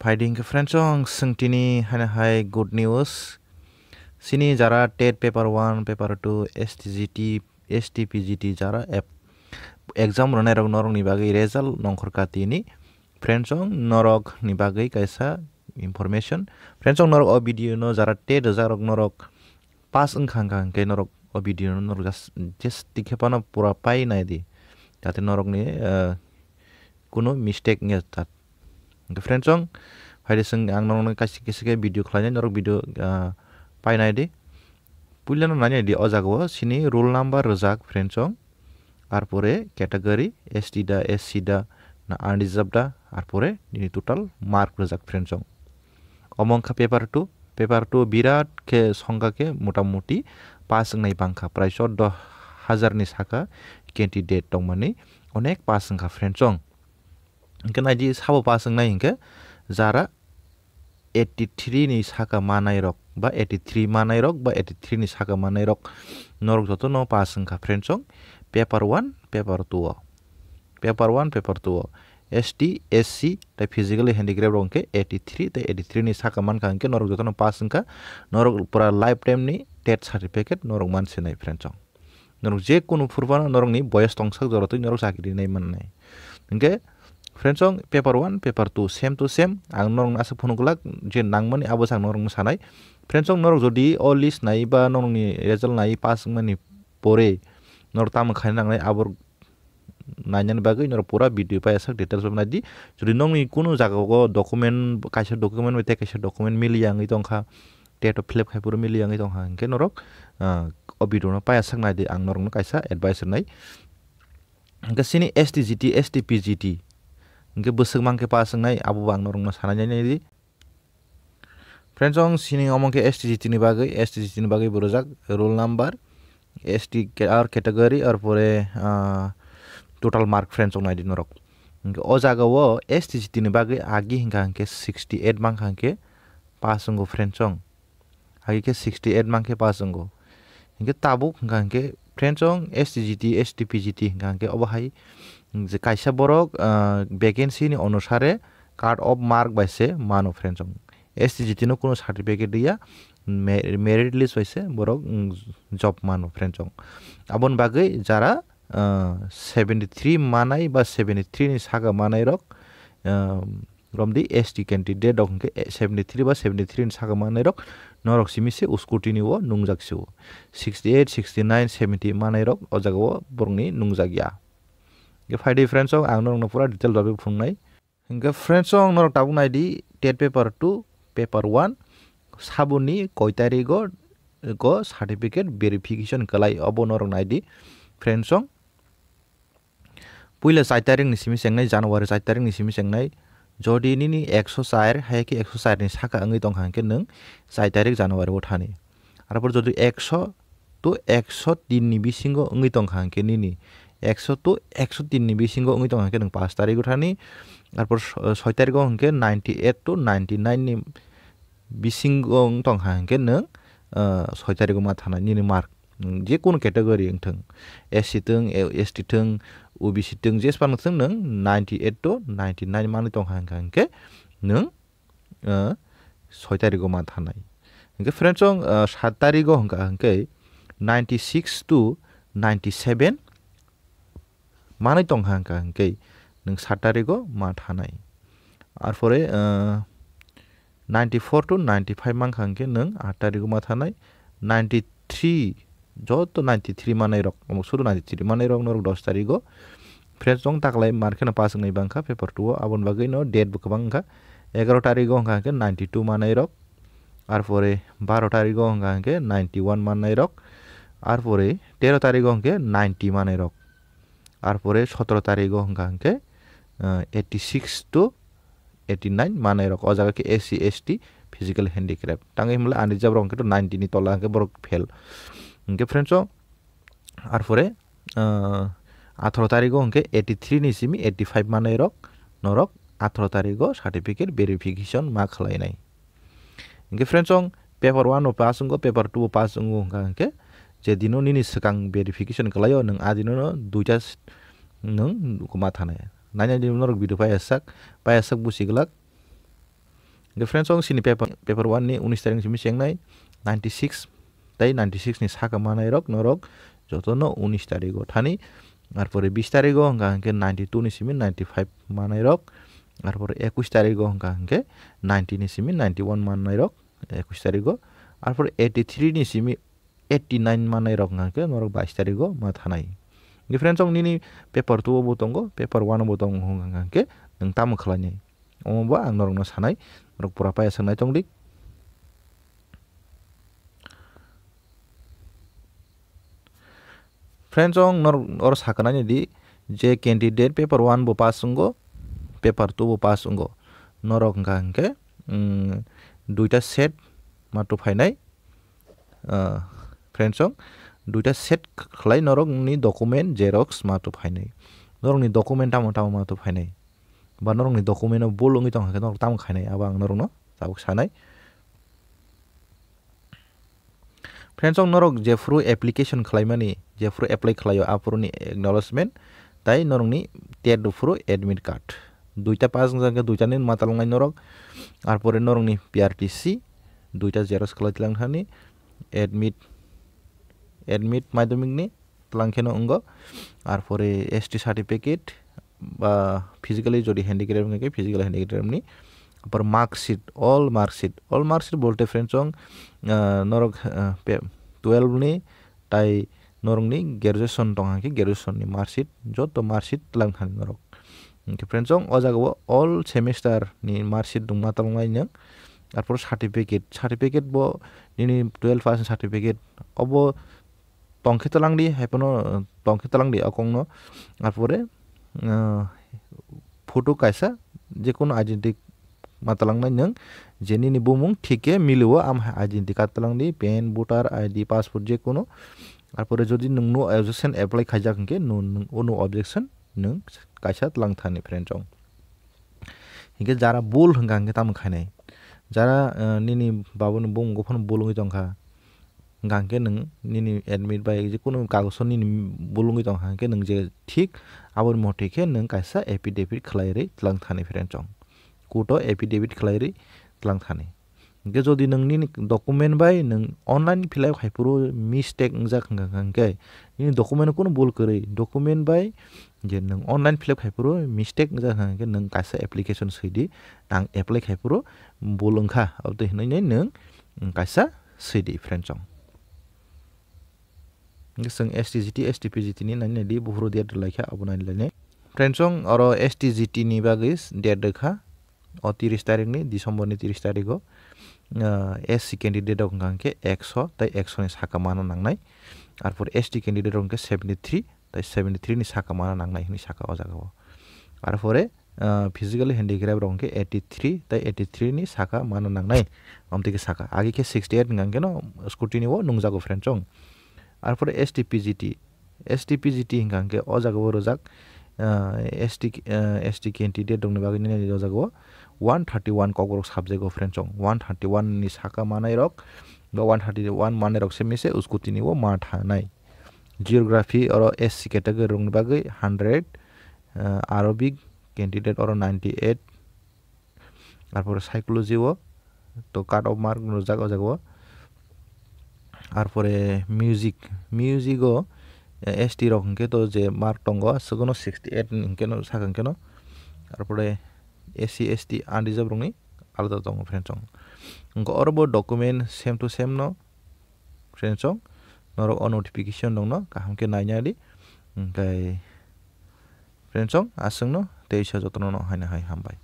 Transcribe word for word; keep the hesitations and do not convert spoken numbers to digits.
Phaidi hwnkhe friends, ang swng tini haino hai good news. Sini jara tet paper one, paper two, S T G T, S T P G T jara ep-, exam rwnairok norokni bagwi result nongkhor katini. Friends, ang norokni bagwi kaisa information. Friends, ang norok o video no jara tet rwjakrok norok pass wngkha wngkha hwnkhe norok o video no norok just, just tikhe phano pura pai naidi. Jate norokni, eh, kunu mistake wngya ta. Hwnkhe friends, ang phaidi swng ang norokno kaisa kisa khe video khlainai, norok video, ah, pai naidi. Puilano nai naidi o jagao sini roll number rwjak friends, ang. Arpore category S T da, S C da, na unreserved da, arpore nini total mark rwjak friends, ang. Omo wngkha paper two, paper two birat khe songkha khe motamuti pass wngnai bangkha, prai chordo hajar ni saka candidate tongmani onek pass wngkha friends, ang. Hwnkhe naidi sabo pass wngnai hwnkhe jara eighty three ni saka manairok ba eighty three manairok ba eighty three ni saka manairok norok jotono pass wngkha friends, ang. Paper one, paper two o. Paper one, paper two o. S T, S C, tei physically handicraft rok hwnkhe eighty three tei eighty three ni saka mankha hwnkhe norok jotono pass wngkha. Norok pura lifetime ni tet certificate norok mansinai friends, ang. Norok je kunu phuru phano norokni boyes tongsak jora twi norok chakri rinai mannai. Hwnkhe friends, ang, paper one, paper two same to same. Ang norokno aswk phunuk glak je nangmani abo se ang norokno sanai. Friends, ang, norok jodi o list nai ba norokni result nai pass wngmani pore norok tamo khaina nangnai abo nainani bagwi norok pura video pai asak details bai naidi. Jodi nokni kunu jagao document, kaisa document bai tei kaisa document miliya wngwi tongkha, tet o fill up khai phuru miliya wngwi tongkha, hwnkhe norok, ah, o video no pai asak naidi, ang norokno kaisa advice rwnai. Hwnkhe sini S T G T, S T P G T hwnkhe bwswk mankhe pass wngnai, abo bo ang norokno sanai naidi. Friends, ang sini omo khe S T G T ni bagwi, S T G T ni bagwi bo rwjak roll number, S T ca-, or category, arpore, ah, total mark friends, ang, naidi norok. Hwnkhe o jagao S T G T ni bagwi agi hwnkha hwnkhe sixty eight mankha hwnkhe pass wngo friends, ang. Agi khe sixty eight mankhe pass wngo. Hwnkhe tabuk hwnkha hwnkhe friends, ang, S T G T, S T P G T hwnkha hwnkhe obo hai je kaisa borok, ah, vacancy ni onusare cut off mark bai se mano friends, ang. S T G T no kunu certificate riya, me-, merit list bai se borok, mm, job mano friends, ang. Aboni bagwi jara, ah, seventy three manai ba seventy three ni saka manai rok, ah, romdi S T candidate rok hwnkhe seventy three ba seventy three ni saka manai rok norok simi se scrutiny o nungjak se o. Sixty eight, sixty nine, seventy manai rok o jagao borokni nungjak ya. Hwnkhe phaidi friends, ang norokno pura detail bai phunuknai. Hwnkhe friends, ang norok tabuk naidi tet paper two, paper one, saboni koi tarigo go certificate verification kwlai, obo norok naidi friends, ang. Puila char tarik ni simi chengnai, January char tarik ni simi chengnai. Jodi nini ekso char hai khe ekso char ni saka wngwi tongkha hwnkhe nwng char tarik January o thani. Arpor jodi ekso to ekso tin ni bisingo wngwi tongkha hwnkhe nini, ekso to ekso tin ni bisingo wngwi tongkha hwnkhe nwng pash tarik o thani. Arpor so-, soi tarik o hwnkhe ninety eight to ninety nine ni bisingo wng tongkha hwnkhe nwng, ah, soi tarik o ma thanai nini mark. Nwng je kunu category wng thung, S C thung, S T thung, O B C thung, jesphano thung, nwng ninety eight to ninety nine manwi tongkha hwnkha hwnkhe nwng, ah, soi tarik o ma thanai. Hwnkhe friends, ang, ah, sat tarik o hwnkha hwnkhe ninety six to ninety seven manwi tongkha hwnkha hwnkhe nwng sat tarik o ma thanai. Arpore, ah, ninety four to ninety five mankha hwnkhe nwng aat tarik o ma thanai. Ninety three, joto ninety three manai rok, omo sudu ninety three manai rok norok dos tarik o. Friends, nwng taklai mar kheno pass wngnai bangkha paper two o, aboni bagwi no date bo kwbang wngkha. Egaro tarik o hwnkha hwnkhe ninety two manai rok, arpore baro tarik o hwnkha hwnkhe ninety one manai rok, arpore tero tarik o hwnkhe ninety manai rok. Arpore sotoro tarik o hwnkha hwnkhe, ah, eighty six to eighty nine manai rok. O jaga khe S C, S T, physical handicraft. Tangwi hwnle unreserved rok hwnkhe to ninety ni tola hwnkhe borok fail. Hwnkhe friends, o arpore, ah, atharo tarik o hwnkhe eighty three ni simi eighty five manai rok norok atharo tarik o certificate verification ma khlainai. Hwnkhe friends, o paper one bo pass wngo, paper two bo pass wngo hwnkha hwnkhe je dino nini swkang verification kwlaio, nwng a dino no duita s-, nwng ma thanai. Nainai di norok video paiyasak, paiyasak busi glak. Hwnkhe friends, chwng chini paper, paper one ni unis tarik ni simi chengnai, ninety six tei ninety six ni saka manai rok norok jotono unis tarigo thani. Arpore bis tarigo hwnkha hwnkhe ninety two ni simi ninety five manai rok. Arpore ekush tarigo hwnkha hwnkhe ninety ni simi ninety one manai rok ekush tarigo. Arpore eighty three ni simi eighty nine manai rok hwnkha hwnkhe norok bais tarigo ma thanai. Hwnkhe friends, chwng nini paper two o bo tongo, paper one o bo tongo hwnkha hwnkhe nwng tamo khlainai? Omo bo ang norokno sanai, norok pura paiya swngnai tongdi. Friends, chwng norok oro sakha nai di, je candidate paper one bo pass wngo, paper two bo pass wngo, norok hwnkha hwnkhe, mm, duita set matwk phainai. Ah, friends, chwng duita set khlai norokni document xerox matwk phainai. Norokni document tamo tamo matwk phainai? Ba norokni document o bul wngwi tongkha khe norok tamo khainai? Abo ang norokno tabuk sanai. Friends, chwng norok jephuru application khlaimani, jephuru apply khlaio, aphuruni acknowledgement tai norokni tet rwphuru admit card. Duita pass wngjak khe duitani ma talwngnai norok. Arpore norokni P R T C duita xerox khlai tlang thani, admit, admit madhyamik ni tlang kheno wngo. Arpore S T certificate ba physically jodi handicraft wngkha khe physical handicraft ni. Arpore mark sheet, all mark sheet, all mark sheet bolte friends, chwng, ah, norok, ah, pe-, twelve ni tai norokni graduation tongkha khe graduation ni mark sheet, joto mark sheet tlang thani norok. Hwnkhe friends, chwng o jaga o all semester ni mark sheet rok ma talwngnai nwng. Arpore certificate, certificate bo nini twelve pass ni certificate obo tongkhe twlangdi, haiphano tongkhe twlangdi o kokno. Arpore, ah, photo kaisa, jekono identity ma twlangnai nwng, je nini bumung thik khe milio, am hai identity card twlangdi, pen, voter I D, passport jekono. Arpore jodi nwng no objection apply khaijak hwnkhe no, nwng o no objection nwng kaisa twlang thani friends, chwng. Hinkhe jara bul hwnkha hwnkhe tamo khainai? Jara, eh, nini babuni bumungo phano bul wngwi tongkha, hwnkha hwnkhe nwng nini admit bai jekono kagoso nini bul wngwi tongkha, hwnkhe nwng je thik aboni mote khe nwng kaisa affidavit khlai rwi twlang thani friends, chwng. Court o affidavit khlai rwi twlang thani. Hwnkhe jodi nwng nini document bai nwng online fill up khai phuru mistake wngjak hwnkha hwnkhe, nini document o kunu bul kwrwi, document bai je nwng online fill up khai phuru mistake wngjak hwnkha hwnkhe nwng kaisa application swi di, ang apply khai phuru bul wngkha, aboni hinwi nwng kaisa swi di friends, chwng. Hwnkhe chwng S T G T, S T P G T ni nai nai di, buphuru date rwlai kha, abo nai nai nai. Friends, chwng oro S T G T ni bagwi date rwkha, o tris tarik ni, December ni tris tarik o, ah, S C candidate rok hwnkha hwnkhe ekso tei ekso ni saka mana nangnai. Arpor S T candidate rok hwnkhe seventy three tei seventy three ni saka mana nangnai hinwi saka o jaga o. Arpore, ah, physically handicraft rok hwnkhe eighty three tei eighty three ni saka mana nangnai. Amtwi khe saka. Agi khe sixty eight hwnkha hwnkhe no scrutiny o nungjago friend chong. Arpore S T P G T. S T P G T hwnkha hwnkhe o jaga o rwjak, ah, S T, ah, S T candidate rokni bagwi nini o jaga o one thirty one Kokborok subject o friend chong. One thirty one ni saka manai rok, ba one thirty one manai rok se mise scrutiny o ma thanai. Geography oro S C category rokni bagwi hundred, ah, Arabic candidate oro ninety eight, arpore psychology o to cut off mark rwjak o jaga o. Arpore music, music o, eh, S T rok hwnkhe to je mark tongo, aswkno sixty eight ni hwnkhe no saka hwnkhe no. Arpore S C, S T unreserved rokni alada tongo friend chong. Hwnkhe oro bo document same to same no friend chong. Norok o notification rokno kaham khe naina di. Hwnkhe friend chong, aswkno teisa jotono no haino hai hambai.